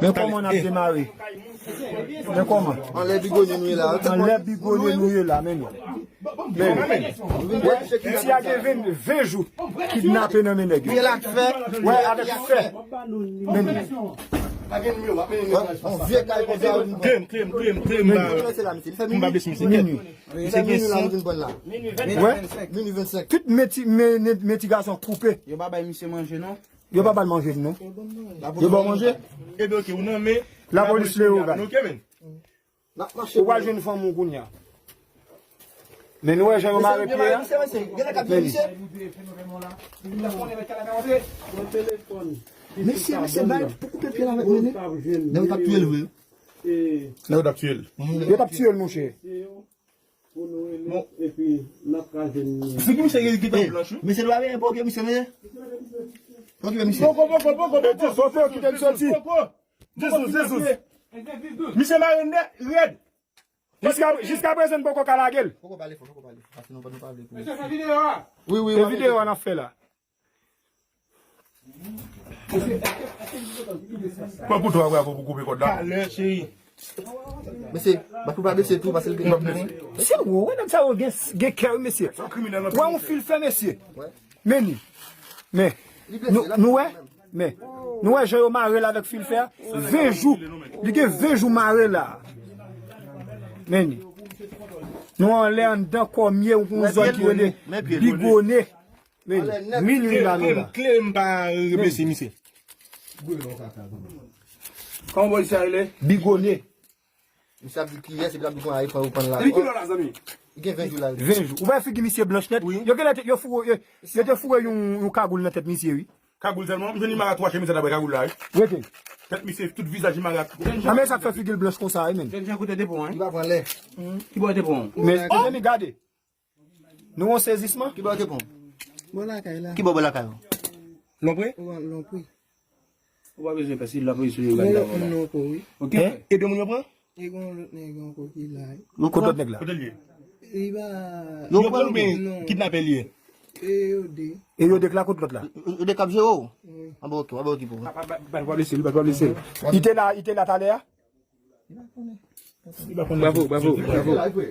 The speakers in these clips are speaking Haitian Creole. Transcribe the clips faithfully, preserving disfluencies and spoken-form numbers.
Men kòman n ap demare? Men kòman? Anlè bigonye nou ye la. Anlè bigonye nou ye la, men nou. Men nou. Wi, misye a gen ven, ven jou kidnape nan men nèg yo. Wè, avèk fè. Men nou. Wè, on vye kay konsa. Klem, klem, klem, klem. Men nou. M pa blese misye. Minwi. Misye gen san. Wè. Minwi vennsenk. Tout men ti, men, men, men ti gason koupe. Yo pa bay misye manje, non. Yo pa ba l manje, non. Yo ba w manje? Ebyen, oke, ou nan men lapolis Leyogàn. Oke, men. Ou pral jwenn fanm ou kounye a. Men nou wè jan yo mare pye a? Men li. Mesye, mesye, bay pou koupe pye l avèk men li. Nèg yo t ap tiye l vre. Nèg yo t ap tiye l. Yo t ap tiye l, monchè. Pou nou rele, epi n ap kraze l. Figi misye gentan blanch, wi. Mesye, nou pa veye pou okipe misye, mesye. Pou okipe misye. Poko, poko, poko, poko. Poko, kite l soti. Poko. Jezi, Jezi. Misye mare nèt, rèd. Jiska, jiska prezan, n poko ka lage l. Poko pale fò, poko pale fò. Paske nou pa, nou pa vle pou. Mesye, fè videyo a. Wi, wi, wi. Se videyo a n ap fè la. Pran kouto a, bravo, pou koupe kòd la. Talè, cheri. Mesye, bat pou pa blese tou, paske l gen. M ap blese. Mesye, wè, wè, nèg sa yo gen, gen kè, wi, mesye. Wè, yon fil fè, mesye. Men ni. Men. Nou, nou wè? Men. Nou wè jan yo mare l avèk fil fè a? Ven jou. Li gen ven jou mare la. Men ni. Nou anlè anndan kòmye yon zòn ki rele Bigone. Men, minwi la nou la. Kleren pa reblese misye. Kòman polisye a rele? Bigone. Misye ap di kiyès, epi l ap di konn al pran, pran la. Depi kilè w la, zanmi? Li gen ven jou la. Ven jou. Ou wè figi misye blanch nèt? Wi. Yo genlè te, yo foure, yo, yo te foure yon, yon kagoul nan tèt misye, wi. Kagoul sèlman? M jwenn li mare twa chemiz daprè kagoul la, wi. Rete. Tèt misye, tout vizaj li mare ak. A, men sa k fè figi l blanch konsa, wi, men. Jènjan kote te pran, wi. Li pa pran lè. Ki bò te pran? Men, mezanmi, gade. Nou wè yon sezisman? Ki bò te pran? Bò lakay la. Ki bò, bò lakay ou? Lonpre? Ou an Lonpre. Ou pa bezwen pèse, la polis yo gade la. Gon lòt moun ankò, wi. Ok. E de moun yo pran? E gon lòt nèg ankò ki la, wi. Kote lòt nèg la? Kote l ye? Li pa. Yo pran l oubyen kidnapè l ye? E yo de. E yo de k la, kote lòt la? Yo de k ap jere w? Wi. An ba okipe, an ba okipe w. Pa, pa, pa, pa blese l, pa, pa blese l. Li te la, li te la talè a? Bravo, bravo, bravo.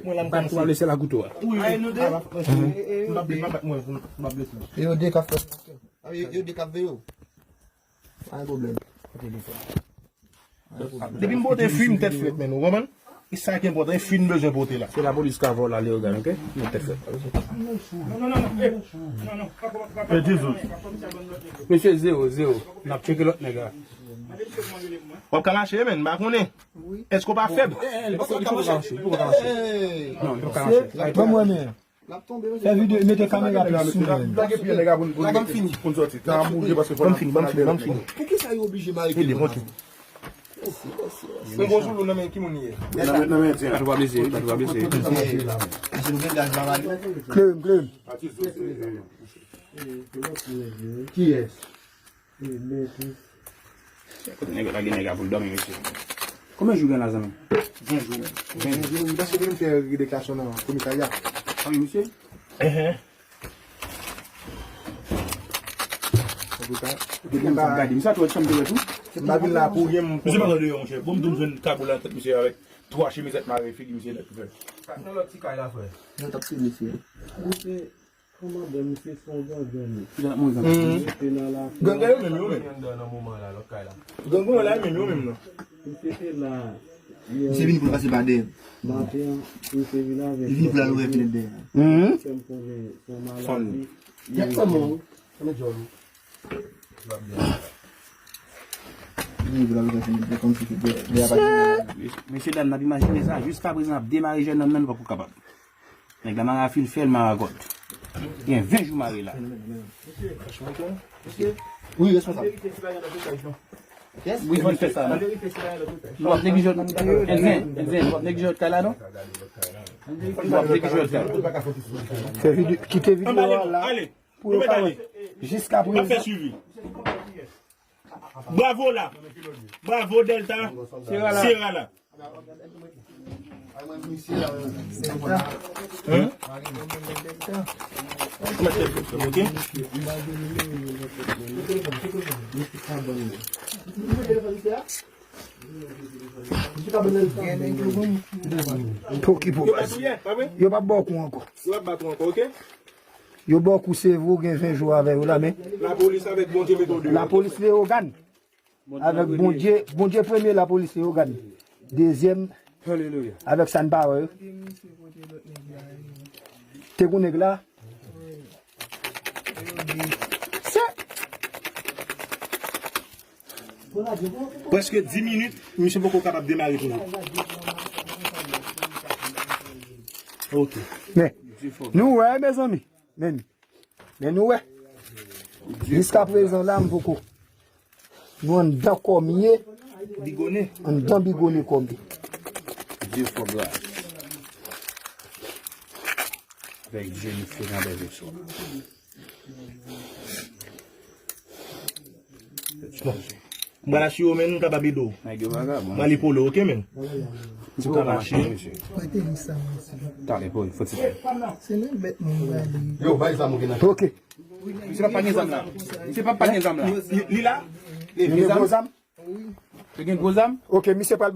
Mwen la m pa lese la kouto a. Wi, wi. M pa ble-, m pa bat mwen, m pa blese. Yo de k ap fè. A, yo, yo de k ap veye w. Pa gen pwoblèm. Depi m pote fwi, m tèt frèt, men ou konprann? E sa ki enpòtan, e fwi m bezwen pote la. Se lapolis ka vòlè Leyogàn, ok? Nou tèt frèt. Non, non, non, non. Eh, non, non. Mesye, zewo, zewo. N ap tcheke lòt nèg la. W ap ka mache, men, m pa konnen. Èske w pa fèb? Li poko ka mache, li poko ka mache. Non, li poko ka mache. Ban mwen men. Fè videyo, mete kamera pi sou mwen. Lage pye nèg la pou n, pou n, pou n sòti. Tan ap bouje paske fò n, fò n al dèyè nèg la. Poukisa yo oblije mare pye l konsa? Yon gwo zoulou nan men ki moun li ye? Nan men, nan men endyen. Bat ou pa blese, wi, bat ou pa blese. Kleren, kleren. Kiyès? Kote nèg yo lage nèg la pou l dòmi, mesye? Konbyen jou gen la, zanmi? Ven jou. Ven jou. Ven jou, m panse ke m fè deklarasyon nan komisarya. Fanmi misye? Enhen. Antoulka, depi m ap gade, misye a tou wè chanm te wè tou. M pa vin la pou ryen, m. Misye pa nan deyò, monchè. Bon, m tou m jwenn kagoul nan tèt misye avèk twa chemizèt mare figi misye nèt ouvè. Nan lòt ti kay la, frè. Yo t ap swiv misye. Kòmandan, misye se yon gangan, li. Gangan yo menm, yo menm. Gangan la, menm, yo menm, non. Misye te la. Misye vin pou l pase pa dèyè. Maten an, misye vin avèk. Li vin pou l al ouvè fenèt dèyè. Fè m konnen se yon maladi. Y ap fè mò, wi. Ann djòl, wi. Li vin pou l al ouvè fenèt dèyè, kòmsi se dèyè, dèyè pa gen. Mesye dam, n ap imajine sa. Jiskaprezan, n ap demare jèn nonm nan, nou poko kapab. Nèg la mare a fil fè, l mare a kòd. Gen ven jou mare la. Wi, responsab. Wi, fò n fè sa, non? Nou p ap neglijè, Enzen, Enzen, nou p ap neglijè lòt kay la, non? Nou p ap neglijè lòt kay la. Fè vide, kite videyo a la pou yo ka wè. Jiska prezan. Bravo la. Bravo Delta. Sierra la. Sierra la. Hein? Ok? Pokipo baz. Yo p ap ba w kou ankò. Yo ap bat ou ankò, oke? Yo ba w kou se vre, ou gen ven jou avè yo la, men. Lapolis avèk Bondye mete w deyò. Lapolis Leyogàn. Avèk Bondye, Bondye premye, lapolis Leyogàn. Dezyèm, avèk sa n pa wè yo. Te gon nèg la. Se Prèske dis minit, misye poko kapab demare toujou. Ok. Men, nou wè, mezanmi. Men, men nou wè. Jiskaprezan la, m poko. Nou anndan kòm ye. Bigone. Anndan bigone kòm ye. Dieu for God. Avèk Dieu nou fè nan bèl swa. Bon. M pral asire w, men, m kapab ede w. Nèg yo vagabon. M al epole w, oke, men? Ou ka mache. Talè, pou fò ti. Se nan bèt mwen m prale. Yo, bay zam ou gen nan. Oke. Misye pa gen zam la. Misye pa gen zam la. Li, li la? Li gen gwo zam? Li gen gwo zam? Oke, misye pral